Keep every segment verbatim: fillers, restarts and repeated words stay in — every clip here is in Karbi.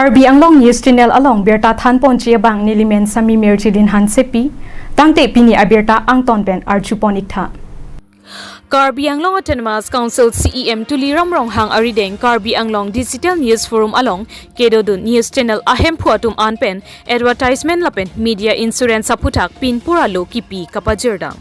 Karbi Anglong News Channel along birta thanponji abang nelimen Sami Mirjilin Hansepi, tangte pini abirta angton pen arjupon iktha. Karbi Anglong Autonomous Council C E M Tuliram Ronghang arideng Karbi Anglong Digital News Forum along kedodun news channel ahemphu atum an pen advertisement lapen media insurance aphuthak pinpur alo kipi kapajirdam.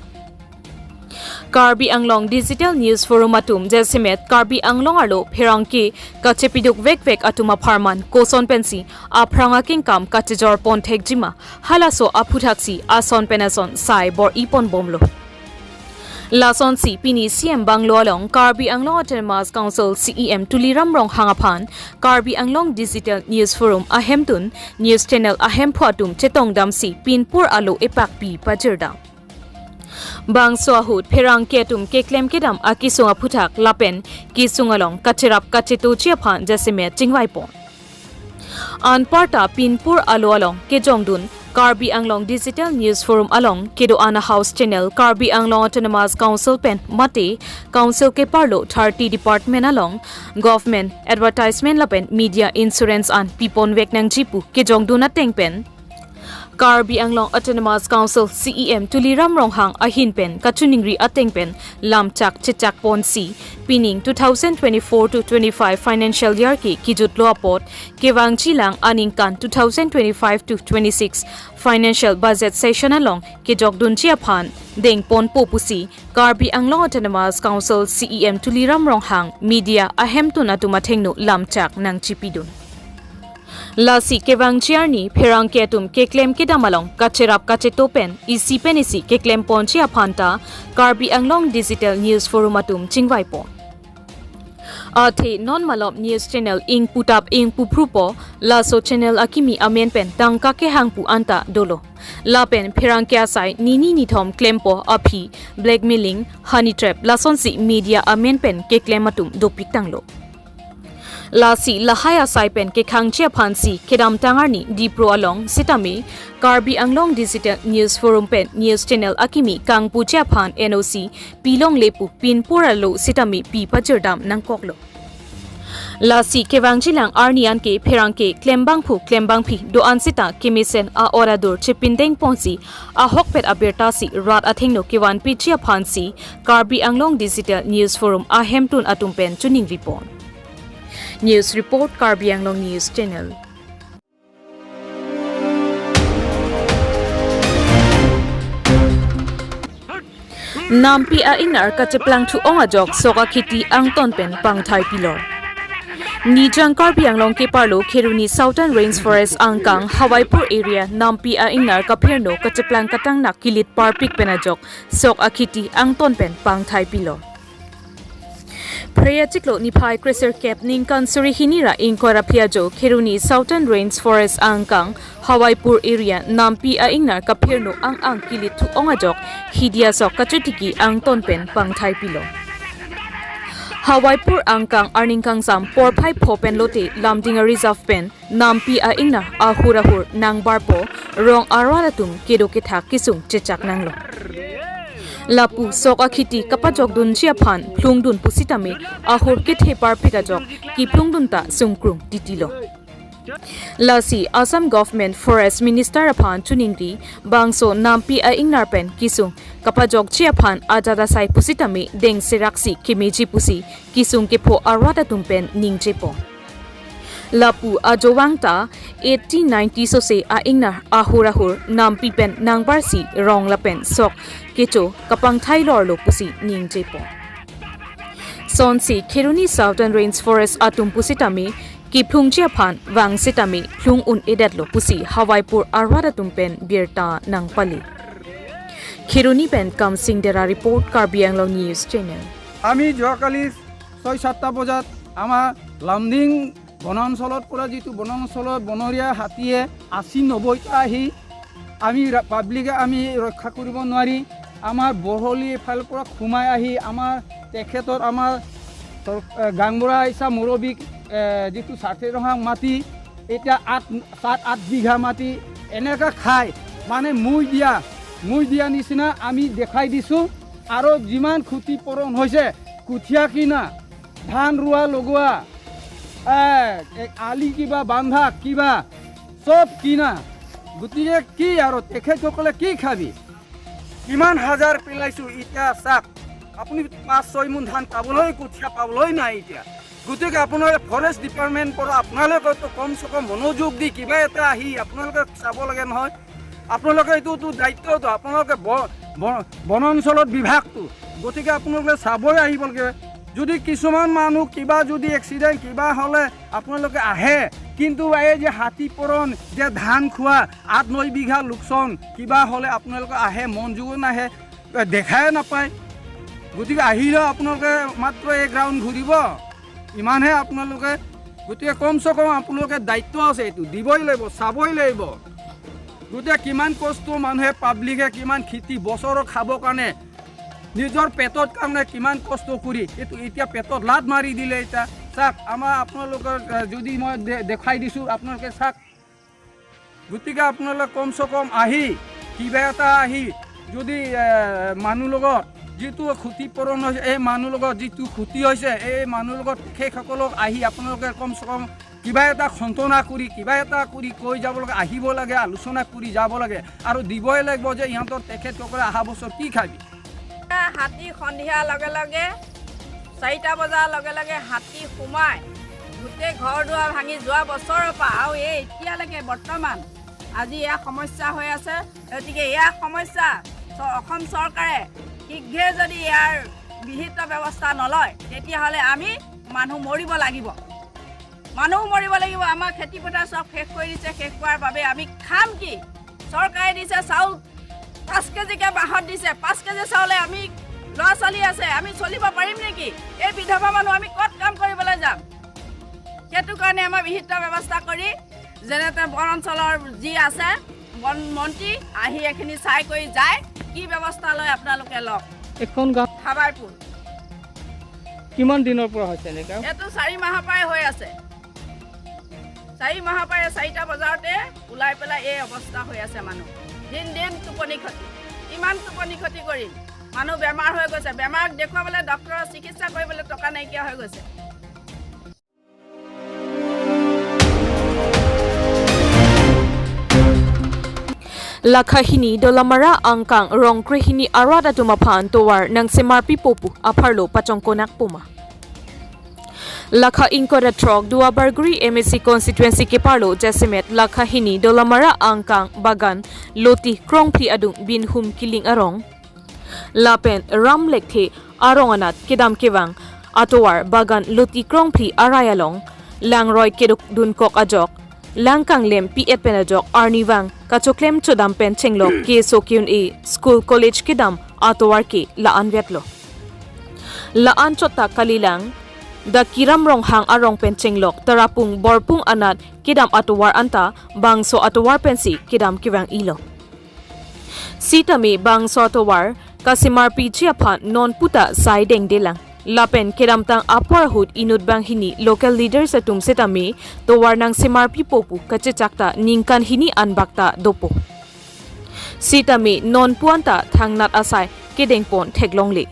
Karbi Anglong Digital News Forum atum jasemet Karbi Anglong arlo pherangke kachepiduk vekvek atum apharman koson pensi aphrang akengkam kachejor ponthekjima halaso aphuthaksi ason pen ason sai bor-iponbomlo. Lasonsi pini C M bungalow along Karbi Anglong Autonomous Council C E M Tuliram Ronghang aphan Karbi Anglong Digital News Forum ahemtun news channel ahemphu atum chetongdamsi pinpur alo epakpi pajirdam. Bangso ahut pherangke atum keklem kedam akesung aphuthak lapen kesung along kacherap kachetoji aphan jasemet chingvaipon. Anparta pinpur alo along kejongdun Karbi Anglong Digital News Forum along kedo-an a-house channel Karbi Anglong Autonomous Council pen mate Council keparlo thirty department along government advertisement lapen media insurance an piponvek nangji pu kejongdun ateng pen Karbi Anglong Autonomous Council C E M Tuliram Ronghang ahin pen kachiningri ateng pen lamchak chechakponsi pining two thousand twenty-four to twenty-five financial year ke kijutlo apot kevangjilang aningkan two thousand twenty-five to twenty-six financial budget session along kejokdunji aphan dengponpo pusi Karbi Anglong Autonomous Council C E M Tuliram Ronghang media ahemtun atum athengno lamchak nangchipidun. Lasi kevangji arni pherangke atum keklem kedam along kacherap kacheto pen isi pen isi keklemponji aphanta Karbi Anglong Digital News Forum atum chingvaipon. Athe non malom news channel ingputap ingpuphrupo laso channel akimi amen pen tangka kehang pu anta dolo. Lapen pherangke asai nini nithom klempo aphi blackmailing, honey trap lasonsi media amen pen keklem atum dopik tanglo. Lasi lahai asai pen kekhangji aphansi kedamtang arni Dipro along sitame Karbi Anglong Digital News Forum pen news channel akimi kangpuji aphan N O C pilongle pu pinpur alo sitame pi pajirdam nangkoklo. Lasi kevangjilang arni anke pherangke klembangphu klembangphi do-an sita kemesen a-ora dur chepindengponsi ahokpet abirtasi rat athengno kevanpiji aphansi Karbi Anglong Digital News Forum ahemtun atum pen chiningripon. News report, Karbi Anglong News Channel. Nampi a-ingnar kacheplangthu-ong ajok sok akhiti angton pen pangthai pilor. Nijang Karbi Anglong keparlo Kheroni Southern Range Forest angkang Hawaipur area nampi a-ingnar kaphirno kacheplang katangnak kilit parpik pen ajok sok akhiti angton pen pangthai pilor. Phre achiklo niphai kresirkep ningkan suri hini ra ingkoi ra phli ajo Kheroni Southern Range Forest angkang Hawaipur area nampi a-ingnar kaphirno ang-ang kilit thu-ong ajok hidi asok kachotiki angton pen pangthai pilo. Hawaipur angkang arning kangsam porphai pho pen lote Lumding a-reserve pen nampi a-ingnar ahur ahur nangbarpo rong arat atum kedo kethak kesung chechak nanglo. Lapu sok akhiti kapajokdunji aphan phlungdun pusitame ahur kethe parpik ajok kephlungdun ta sungkrung titilo. Lasi Assam Government Forest Minister aphan choningri bangso nampi a-ingnar pen kesung kapajokji aphan ajat asai pusitame dengserak si kemeji pusi kesung kepho arat atum pen ningjepo. Lapu ajovang ta eighty ninety sose a-ingnar ahur ahur nampi pen nangbarsi rong lapen sok kecho kapangthai lorlo pusi ningjepo. Sonsi Kheroni Southern Range Forest atum pusitame kephlungji aphan vang sitame phlung un-edetlo pusi Hawaipur arat atum pen birta nangpali. Kheroni pen Kamsing Dera report, Karbi Anglong News Channel. আমি যোৱাকালি ছয় সাতটা বজাত আমাৰ লামডিং বনাঞ্চলত পৰা যিটো বনাঞ্চলৰ বনৰীয়া হাতীয়ে আশী নব্বৈটা আহি আমি ৰা-, পাব্লিকে আমি ৰক্ষা কৰিব নোৱাৰি আমাৰ বৰহলি এফালৰ পৰা সোমাই আহি আমাৰ তেখেতৰ আমাৰ চৰ-, এ, গাংবুঢ়া ইছা মুৰব্বীক, এ, যিটো চাথে ৰঙাং মাটি এতিয়া আঠ, সাত আঠ বিঘা মাটি এনেকা খাই মানে মুই দিয়া, মুই দিয়া নিচিনা আমি দেখাই দিছোঁ। আৰু যিমান ক্ষতিপূৰণ হৈছে, কঠীয়া কিনা, ধান ৰোৱা লগোৱা, এ, এ, আলি কিবা বান্ধা কিবা চব কিনা। গতিকে কি আৰু তেখেতসকলে কি খাবি? কিমান হাজাৰ পেলাইছো এতিয়া চাওক, আপুনি পাঁচ ছয় মোন ধান পাবলৈ কঠীয়া পাবলৈ নাই এতিয়া। গতিকে আপোনালোকে ফৰেষ্ট ডিপাৰ্টমেণ্ট পৰা আপোনালোকেতো কমচে কম মনোযোগ দি কিবা এটা আহি আপোনালোকে চাব লাগে নহয়। আপোনালোকে এইটোতো দায়িত্বটো আপোনালোকে ব-, ব-, বনাঞ্চলত বিভাগটো, গতিকে আপোনালোকে চাবই আহিব লাগে। যদি কিছুমান মানুহ কিবা যদি এক্সিডেণ্ট কিবা হ'লে আপোনালোকে আহে, কিন্তু এই যে হাতী পৰণ যে ধান খোৱা আঠ নৈ বিঘা লোকচান কিবা হ'লে আপোনালোকে আহে, মনোযোগো নাহে, দেখাই নাপায়। গতিকে আহিলেও আপোনালোকে মাত্ৰ এই গ্ৰাউণ্ড ঘূৰিব, ইমানহে আপোনালোকে। গতিকে কমচে কম আপোনালোকে দায়িত্ব আছে, এইটো দিবই লাগিব, চাবই লাগিব। গতিকে কিমান কষ্ট মানুহে, পাব্লিকে কিমান খেতি বছৰৰ খাবৰ কাৰণে, নিজৰ পেটৰ কাৰণে কিমান কষ্ট কৰি, এইটো এতিয়া পেটত লাত মাৰি দিলে। এতিয়া চাওক, আমাৰ আপোনালোকৰ, এ, যদি মই দে-, দেখাই দিছোঁ, আপোনালোকে চাওক। গতিকে আপোনালোকে কমচে কম আহি, কিবা এটা আহি, যদি, এ, মানুহ লগত যিটো ক্ষতিপূৰণ হৈছে, এই মানুহ লগত যিটো ক্ষতি হৈছে, এই মানুহ লগত তেখেতসকলক আহি আপোনালোকে কমচে কম কিবা এটা সান্তনা কৰি, কিবা এটা কৰি কৈ যাব লাগে, আহিব লাগে, আলোচনা কৰি যাব লাগে আৰু দিবই লাগিব যে ইহঁতৰ তেখেতসকলে অহা বছৰ কি খাবি। হাতী সন্ধিয়া লগে লগে, চাৰিটা বজাৰ লগে লগে হাতী সোমাই গোটেই ঘৰ দুৱাৰ ভাঙি যোৱা বছৰৰ পৰা আৰু এই এতিয়ালৈকে বৰ্তমান আজি এয়া সমস্যা হৈ আছে। গতিকে এয়া সমস্যা চ-, অসম চৰকাৰে শীঘ্ৰে যদি ইয়াৰ বিহিত ব্যৱস্থা নলয়, তেতিয়াহ'লে আমি মানুহ মৰিব লাগিব, মানুহ মৰিব লাগিব। আমাৰ খেতি পথাৰ চব শেষ কৰি দিছে, শেষ কৰাৰ বাবে আমি খাম কি? চৰকাৰে দিছে চাউল, পাঁচ কেজিকে মাহত দিছে, পাঁচ কেজি চাউলে আমি ল'ৰা ছোৱালী আছে, আমি চলিব পাৰিম নেকি? এই বিধৱা মানুহ আমি ক'ত কাম কৰিবলৈ যাম? সেইটো কাৰণে আমাৰ বিহিত ব্যৱস্থা কৰি যেনে তেনে বন অঞ্চলৰ যি আছে বন মন্ত্ৰী আহি এইখিনি চাই কৰি যায়, কি ব্যৱস্থা লয় আপোনালোকে লওক। এইখন গাঁও ধাবাইপুৰ। কিমান দিনৰ পৰা হৈছে এনেকা? এইটো চাৰি মাহৰ পৰাই হৈ আছে। চাৰি মাহৰ পৰাই চাৰিটা বজাতে ওলাই পেলাই এই অৱস্থা হৈ আছে মানুহ। দিন দিন টোপনি ক্ষতি, ইমান টোপনি ক্ষতি কৰি মানুহ বেমাৰ হৈ গৈছে। বেমাৰক দেখুৱাবলৈ, ডক্টৰৰ চিকিৎসা কৰিবলৈ টকা নাইকিয়া হৈ গৈছে। Lakha hini Dolamara angkang Rongkrehini arat atum aphan tovar nangsemarpipo pu apharlo pachongkonakpo ma. Lakha ingkoi ra throk Duarbagori M A C constituency keparlo jasemet lakha hini Dolamara angkang Bagan Loti Krongphli adung Binhum Killing arong lapen Ram Lekthe arong anat kedam kevang atovar Bagan Loti Krongphli arai along langroi keduk dunkok ajok, lang kanglem pi-et pen ajok arnivang kachoklem chodam pen chenglok keso ke-un-e school college kedam atovar ke la-anvetlo. La-an chot ta kalilang, Dakiram Ronghang arong pen chenglok Tarapung Borpung anat kedam atovar anta bangso atovar pensi kedam kevang-ilo. Sitame bangso atovar kasemarpiji aphan non puta sai dengdelang. Lapen kedamtang apor ahut inut banghini local leaders atum setame tovar nangsemarpipo pu kachechak ta ningkan hini anbak ta dopo. Sitame non pu anta thangnat asai kedengpon theklongle.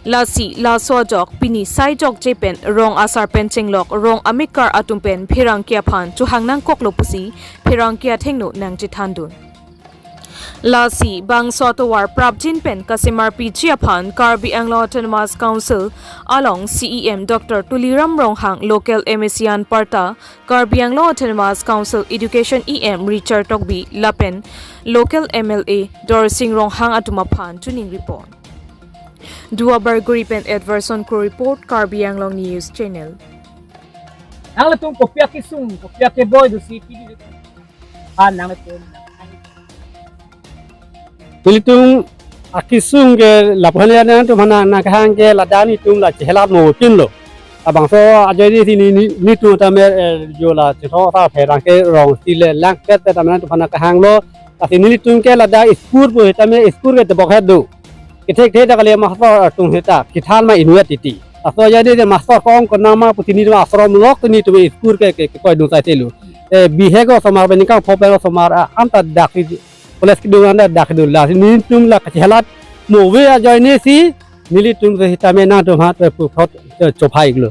Lasi laso ajok pini sai jokje pen rong asar pen chenglok rong amekar atum pen pherangke aphan chohang nangkoklo pusi pherangke athengno nangchethandun. Lasi bangso atovar prapjin pen kasemarpiji aphan Karbi Anglong Autonomous Council along C E M Doctor Tuliram Ronghang, local M A C anparta, Karbi Anglong Autonomous Council Education E M Richard Tokbi lapen local M L A Dorsing Ronghang atum aphan choningri pon. Duarbagori pen Edverson Kro report, Karbi Anglong News Channel. Nanglitum kopi akesung, kopi akeboi do si pidi. Ah, nanglitum. Nelitum akesung ke lapuhan ya nangtum hana nangkehang ke ladak nelitum la chehelat mo pinlo. Labangso ajoine si ne, ne, nelitum tame, eh, jo la chethong ta pherangke rong si le langpet tame nangtum hana kehanglo. Lasi nelitum ke ladak school pu tame school ke tebok hedu. Kethek thek ta kali master atum heta kethan ma inut titi. Laso ajoine master kong konama pusi nelitum asrom lok nelitum school ke, ke, ke koidun sai selu. Eh, bihek osomar pen ningkan pho pen osomar, ah, anta dak si college kedun anta dak kedun, lasi nelitum la kachehelat mo ave ajoine si nelitum si tame nangtum ha te pu phot, eh, chophai iklo.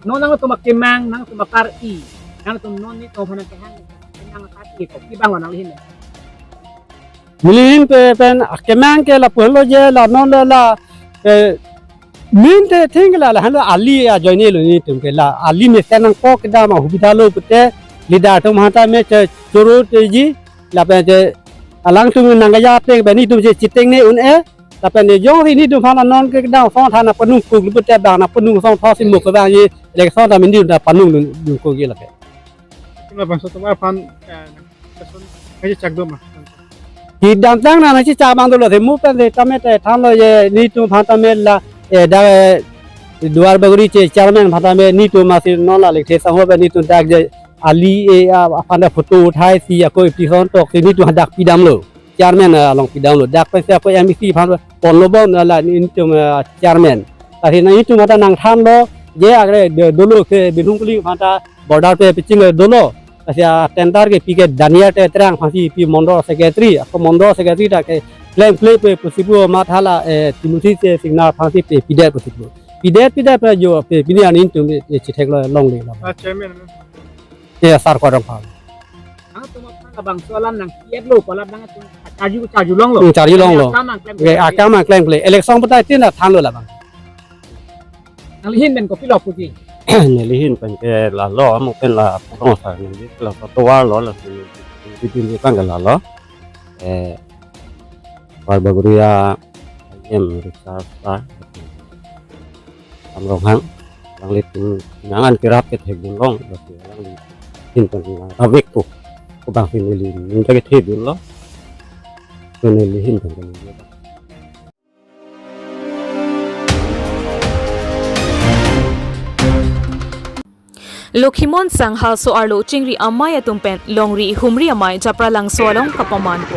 Non nangtum akemang, nangtum akar-i, nangtum non netum aphan kehang, nang akar-i ko, kibang lo nangli ahin. Neli ahin pe pen akemang ke lapulo je la non la la, eh, main the thing la la hano ali ajoine lo netum ke la ali mesen nangkok kedam ahubidha lo pute leader atum aphan ta me che choro teji lapen che alangtum nangkaya peng pen netum che chiteng ne un-e lapen ne jongsi netum aphan non ke kedam song than nangpanung kuk lo pute bang nangpanung song tho si muk ke bang ye election ta mindi ta panung dun dun kuk ye lapen. Kima bangso atum aphan, eh, kason, kaji chak do ma? Kedamtang nangchechak abang dolo the mu pen the tame te thanlo je netum aphan tame la, eh, da, eh, Duar Bagori che chairman aphan tame netum masi non la lekthe sangho pen netum dak je ali, eh, a-, aphan ta photo uthai si ako ipison tok si netum dak pidamlo. Chairman, eh, along pidamlo. Dak pensi ako M A C aphan ponlo bom la netum, eh, chairman. Lasi netum aphan ta nangthanlo je agre de dolo ke Binhung Kuling aphan ta border pe pichingle dolo. Lasi a-tender kepi ke Daniel Tetrang aphansi pi mondol secretary, ako mondol secretary ta ke klemkle pe pusi pu matha la, eh, Timothy Singnar aphansi pe pidet pusi pu. Pidet pidet pe jo pe pini an netum, eh, chethek lo longle lo. Ah, chairman. Eh, sar ko rong pha. Nangtum aphan labangso alam nang kiet lo ko alam nangtum charju charju longlo. Hmm, charju longlo. Akam nang klemkle. Oke, akam nang klemkle. Election putai tin thanlo labang. Nangli ahin pen kopilo puji? Neli ahin pen ke lalo, mo pen la potong sa neli la tovar lo la si di di di pang ke lalo. Eh, Duar Bagori a-M Richard ta Amronghang, alanglitum nang an kerap kethek dun long, lasi alangli ahin pen nang ravek ko, ko bangsi neli ning ta kethe dun lo, ko neli ahin pen neli. Lokhimon Sangha so-arlo Chingri Amei atum pen Longri Humri Amei Japralangso along kapamanpo.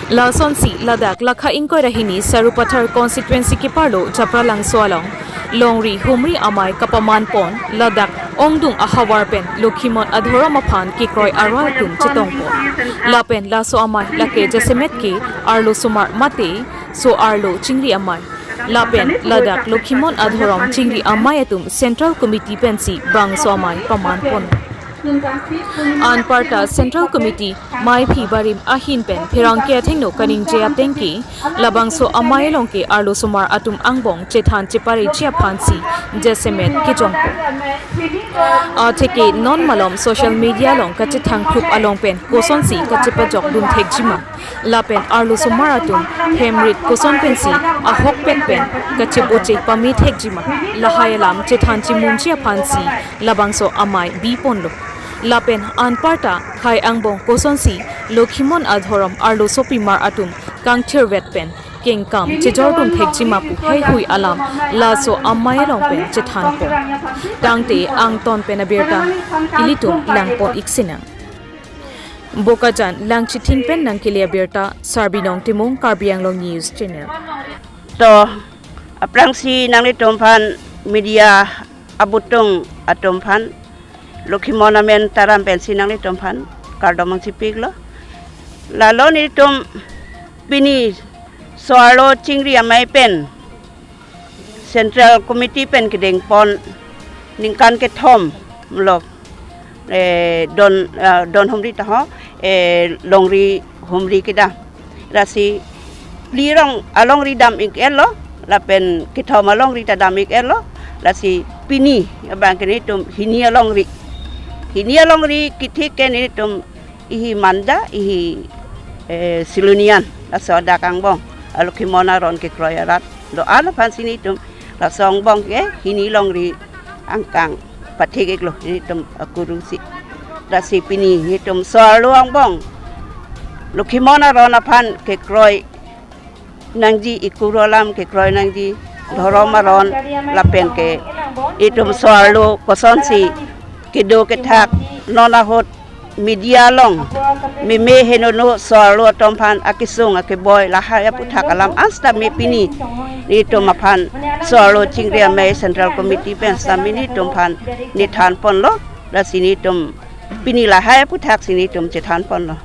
Lasonsi ladak lakha ingkoi ra hini Sarupathar constituency keparlo Japralangso along Longri Humri Amei kapamanpon ladak ongdung ahavar pen Lokhimon adhorom aphan kekroi arat atum chetongpon. Lapen laso amei lake jasemet ke arlosomar mate so-arlo Chingri Amei. Lapen ladak Lokhimon adhorom Chingri Amei atum Central Committee pensi bangso amei pamanpon. Anparta Central Committee meiphi barim ahin pen pherangke athengno kaningje ateng ke labangso amei along ke arlosomar atum angbong chethan chepareji aphansi jasemet kejongpo. Atheke non malom social media along kachethangthlup along pen kosonsi kachepajok dun thekji ma. Lapen arlosomar atum hemrit koson pensi ahokpet pen kacheboche pame thekji ma, lahai alam chethan chemunji aphansi labangso amei biponlo. Lapen anparta khei angbong kosonsi Lokhimon adhorom arlosopimar atum kangthirvet pen kengkam chejor dun thekji ma pu heihui alam laso amei along pen chethanpon. Tangte angton pen abirta ilitum langpon iksinang. Bokajan Langchithing pen nangkele abirta, Sarbinong Timung, Karbi Anglong News Channel. To, aphrangsi nanglitum aphan media abutung atum aphan, Lokhimon amen taram pensi nanglitum aphan kardom nangchipiklo. Lalo nelitum pini so-arlo Chingri Amei pen Central Committee pen kedengpon ningkan kethom lo, eh, don, eh, don humri ta ho, eh, longri humri kedam. Lasi phli rong alongri dam-ik-etlo, lapen kethom alongri ta dam-ik-etlo, lasi pini abang ke nelitum hini alongri. Hini alongri kithik ke nelitum ihi Manja, ihi, eh, Silonijan, laso adak angbong a-Lokhimon aron kekroi arat do-an aphansi nelitum laso angbong ke hini longri angkang pathik-iklo nelitum akurungsi. Lasi pini nelitum so-arlo angbong Lokhimon aron aphan kekroi nangji, ikuru alam kekroi nangji, dhorom aron lapen ke itum so-arlo kosonsi kedo kethak non ahut media along meme henono so-arlo atum aphan akesung akeboi lahai aputhak alam an sitame pini nelitum aphan so-arlo Chingri Amei Central Committee pen sitame nelitum aphan nethanponlo, lasi nelitum pini lahai aputhaksi nelitum chethanponlo.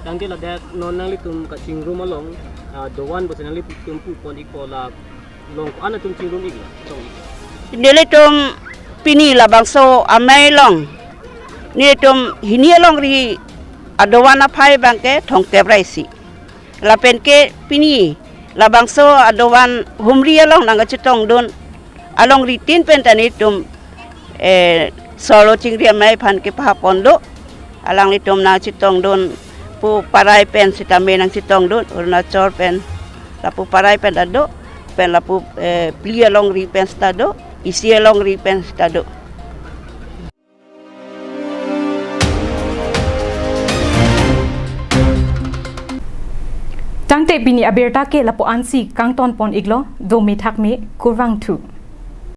Tangte ladak non nanglitum kachingrum along, ah, dovan pusi nanglitum pupon-ikpo la Along ko-an atum chingrum-iklo, chetong-iklo? Nelitum pini labangso amei along, nelitum hini alongri adovan aphai abangke thomkep ra isi. Lapen ke pini labangso adovan humri along nangkachetongdun alongri tin pen ta nelitum, eh, solo chingri amei aphan kepahapon do. Alanglitum nangchetongdun, pu Parai pen sitame nangchetongdun, Arunachal pen, lapu Parai pen ta do, pen lapu, eh, phli alongri pen sita do, isi alongri pen sita do. Tangte pini abirta ke lapu-ansi kangtonpon-iklo, dome thakme, kurvangthu.